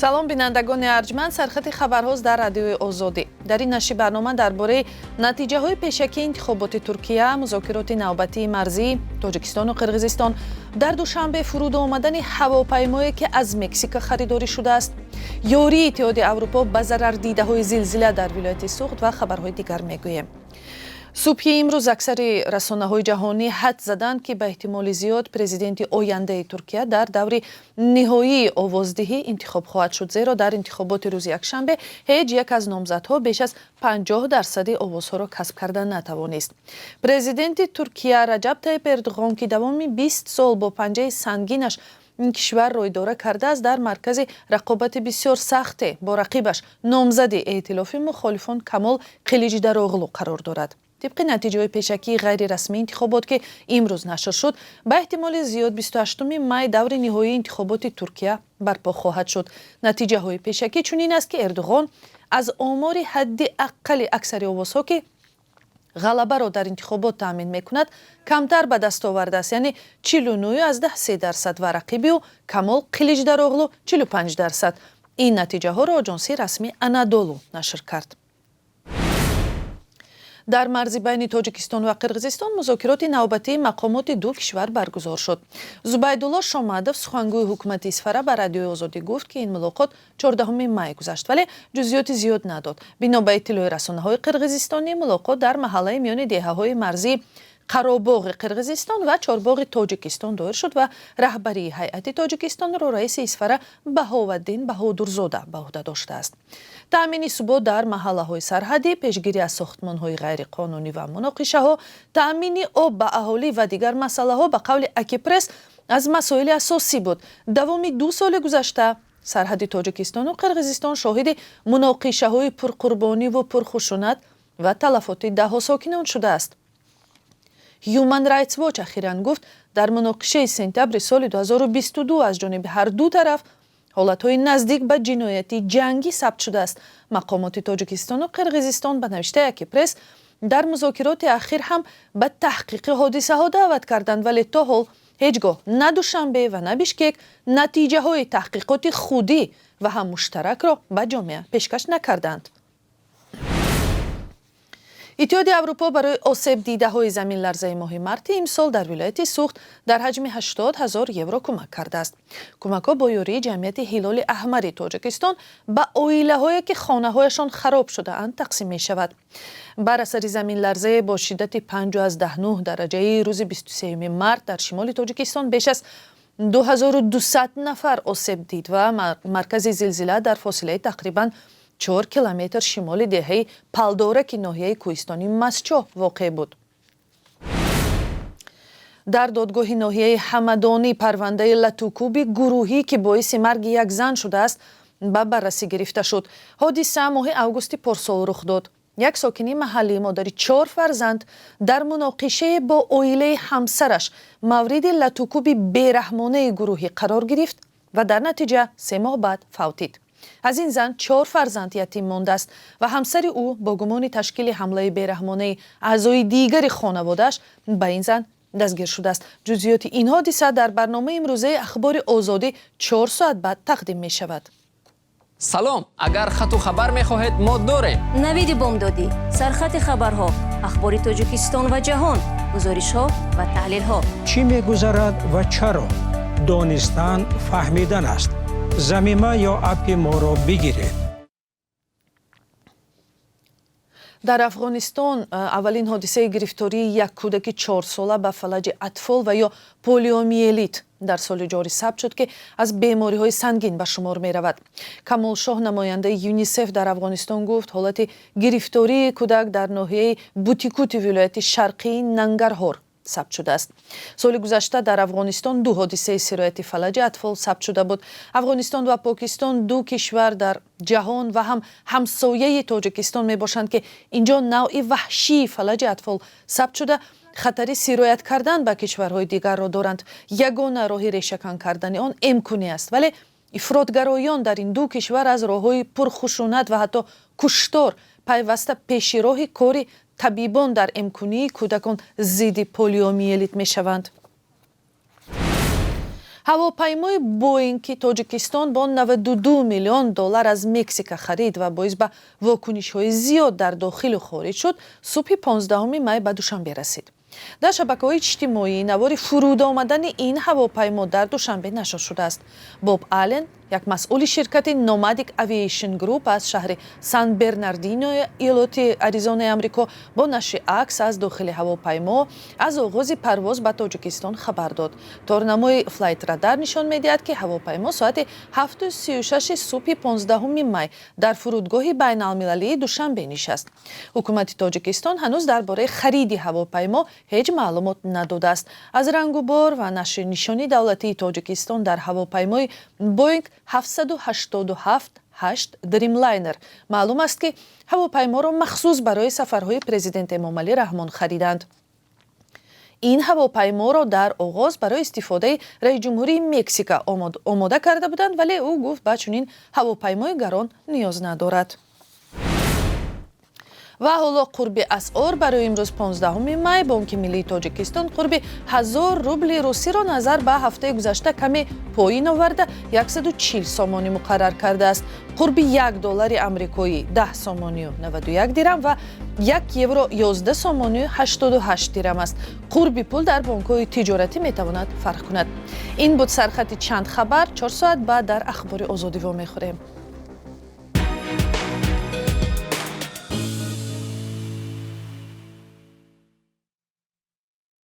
Салом, бинандагони арҷманд. Сархати хабарҳост дар Радиои Озодӣ. Дар ин нашри барнома дар бораи натиҷаҳои пешакии интихоботи Туркия, музокироти навбатии марзии Тоҷикистону Қирғизистон, дар Душанбе фуруд омадани ҳавопаймое, ки аз Мексика харидорӣ шудааст, ёрии Иттиҳоди Аврупо ба зарардидаҳои зилзила дар вилояти Суғд ва хабарҳои дигар мегӯем. Субҳи имрӯз аксари расонаҳои ҷаҳонӣ ҳадс заданд, ки ба эҳтимоли зиёд президенти ояндаи Туркия дар даври ниҳоии овоздиҳӣ интихоб хоҳад шуд, зеро дар интихоботи рӯзи якшанбе ҳеҷ як аз номзадҳо беш аз 50 дарсади овозҳоро касб карда натавонист. Президенти Туркия Раҷаб Тайиб Эрдуғон, ки давоми 20 сол бо панҷаи сангинаш ин кишварро идора кардааст, дар маркази рақобати бисёр сахте бо рақибаш, номзади эътилофи мухолифон Камол Қилиҷдароғлу, қарор дорад. Тибқи натиҷаҳои пешакии ғайрирасмии интихобот, ки имрӯз нашр шуд, ба эҳтимоли зиёд 28 май даври ниҳоии интихоботи Туркия барпо хоҳад шуд. Натиҷаҳои пешакӣ чунин аст, ки Эрдуғон аз омори ҳадди аққали аксари овозҳо, ки ғалабаро дар интихобот таъмин мекунад, камтар ба даст овардааст, яъне 49,3 дарсад, ва рақиби ӯ Камол Қилиҷдароғлу 45%. Ин натиҷаҳоро оҷонсии расмии Анадолу нашр кард. Дар марзи байни Тоҷикистон ва Қирғизистон музокироти навбатии мақомоти ду кишвар баргузор шуд. Зубайдулло Шомадов, сухангӯи ҳукумати Исфара, ба Радиои Озодӣ гуфт, ки ин мулоқот 14 май гузашт, вале ҷузъиёти зиёд надод. Бино ба иттилои расонаҳои қирғизистонӣ, мулоқот дар маҳаллаи миёни деҳаҳои марзии Қаробоғи Қирғизистон ва Чорбоғи Тоҷикистон доир шуд ва раҳбарии ҳайати Тоҷикистонро раиси Исфара Баҳоваддин Баҳодурзода ба ӯҳда доштааст. Таъмини субот дар маҳаллаҳои сарҳадӣ, пешгирӣ аз сохтмонҳои ғайриқонунӣ ва муноқишаҳо, таъмини об ба аҳолӣ ва дигар масъалаҳо, ба қавли Акипресс, аз масоили асосӣ буд. Давоми 2 соли гузашта сарҳади Тоҷикистону Қирғизистон шоҳиди муноқишаҳои пурқурбониву пурхушунат ва талафоти даҳҳо сокинон шудааст. Human Rights Watch ахиран гуфт, дар муноқишаи сентябри соли 2022 аз ҷониби ҳар ду тараф ҳолатҳои наздик ба ҷинояти ҷангӣ сабт шудааст. Мақомоти Тоҷикистону Қирғизистон, ба навиштаи Акипресс, дар музокироти ахир ҳам ба таҳқиқи ҳодисаҳо даъват карданд, вале то ҳол ҳеҷ гоҳ на Душанбе ва на Бишкек натиҷаҳои таҳқиқоти худӣ ва ҳам муштаракро ба ҷомеа пешкаш накарданд. Иттиҳоди Аврупо барои осебдидаҳои заминларзаи моҳи марти имсол дар вилояти Суғд дар ҳаҷми 80 ҳазор евро кӯмак кардааст. Кӯмакҳо бо ёрии Ҷамъияти Ҳилоли Аҳмари Тоҷикистон ба оилаҳое, ки хонаҳояшон хароб шудаанд, тақсим мешавад. Бар асари заминларзае бо шиддати 5,9 дараҷаи рӯзи 23 март дар шимоли Тоҷикистон беш аз 2200 нафар осеб дид ва маркази зилзила дар фосилаи тақрибан 4 километр шимоли деҳаи Палдораки ноҳияи кӯҳистони Мастчоҳ воқеъ буд. Дар додгоҳи ноҳияи Ҳамадонӣ парвандаи латукӯби гурӯҳӣ, ки боиси марги як зан шудааст, ба баррасӣ гирифта шуд. Ҳодиса моҳи августи порсол рух дод. Як сокини маҳаллӣ, модари чор фарзанд, дар муноқишае бо оилаи ҳамсараш мавриди латукӯби бераҳмонаи гурӯҳӣ қарор гирифт ва дар натиҷа 3 моҳ баъд фавтид. Аз ин зан чор фарзанд ятим мондааст ва ҳамсари ӯ бо гумони ташкили ҳамлаи бераҳмонаи аъзои дигари хонаводааш ба ин зан дастгир шудааст. Ҷузъиёти ин ҳодиса дар барномаи имрӯзаи Ахбори Озодӣ 4 соат баъд тақдим мешавад. Салом, агар хату хабар мехоҳед, мо дорем. Навиди бомдодӣ, сархати хабарҳо, ахбори Тоҷикистон ва ҷаҳон, гузоришҳо ва таҳлилҳо. Чӣ мегузарад ва чаро? Донистан фаҳмидан аст. Замима ё аппи моро бигиред. Дар Афғонистон аввалин ҳодисаи гирифтории як кӯдаки 4сола ба фалаҷи атфол ва ё полиомиелит дар соли ҷорӣ сабт шуд, ки аз бемориҳои сангин ба шумор меравад. Камолшоҳ, намояндаи ЮНИСЕФ дар Афғонистон, гуфт, ҳолати гирифтории кӯдак дар ноҳияи Бутикути вилояти шарқии Нангарҳор сабт шудааст. Соли гузашта дар Афғонистон ду ҳодисаи сирояти фалаҷи атфол сабт шуда буд. Афғонистон ва Покистон ду кишвар дар ҷаҳон ва ҳам ҳамсояи Тоҷикистон мебошанд, ки инҷо навъи ваҳшии фалаҷи атфол сабт шуда, хатари сироят кардан ба кишварҳои дигарро доранд. Ягона роҳи решакан кардани он эмкунӣ аст, вале ифротгароён дар ин ду кишвар аз роҳҳои пурхушунат ва ҳатто куштор пайваста пеши роҳи кори табибон дар эмкунии кӯдакон зидди полиомиелит мешаванд. Ҳавопаймои Боинг, ки Тоҷикистон бо 92 миллион доллар аз Мексика харид ва боис ба вокунишҳои зиёд дар дохилу хориҷ шуд, субҳи 15 май ба Душанбе расид. Дар шабакаҳои иҷтимоӣ навори фуруд омадани ин ҳавопаймо дар Душанбе нашр шудааст. Боб Аллен, як масъули ширкати Nomadic Aviation Group аз шаҳри Сан Бернардино, иёлоти Аризонаи Амрико, бо нашри акс аз дохили ҳавопаймо аз оғози парвоз ба Тоҷикистон хабар дод. Торнамои Flight Radar нишон медиҳад, ки ҳавопаймо соати 7:36 субҳи 15 май дар фурудгоҳи байналмилалии Душанбе нишаст. Ҳукумати Тоҷикистон ҳанӯз дар бораи хариди ҳавопаймо ҳеҷ маълумот надодааст. Аз рангу бор ва нашри нишони давлатии Тоҷикистон дар ҳавопаймои Боинг 787-8 Dreamliner маълум аст, ки ҳавопайморо махсус барои сафарҳои президент Эмомалӣ Раҳмон хариданд. Ин ҳавопайморо дар оғоз барои истифодаи раисҷумҳурии Мексика омода карда буданд, вале ӯ гуфт, ба чунин ҳавопаймои гарон ниёз надорад. Ва ҳоло қурби асъор барои имрӯз, 15 май. Бонки миллии Тоҷикистон қурби 1000 рубли русиро назар ба ҳафтаи гузашта каме поин оварда, 140 сомонӣ муқаррар кардааст. Қурби 1 доллари амрикоӣ 10 сомонию 91 дирам ва 1 евро 11 сомонию 88 дирам аст. Қурби пул дар бонкҳои тиҷоратӣ метавонад фарқ кунад. Ин буд сархати чанд хабар. 4 соат баъд дар Ахбори Озодӣ вомехӯрем.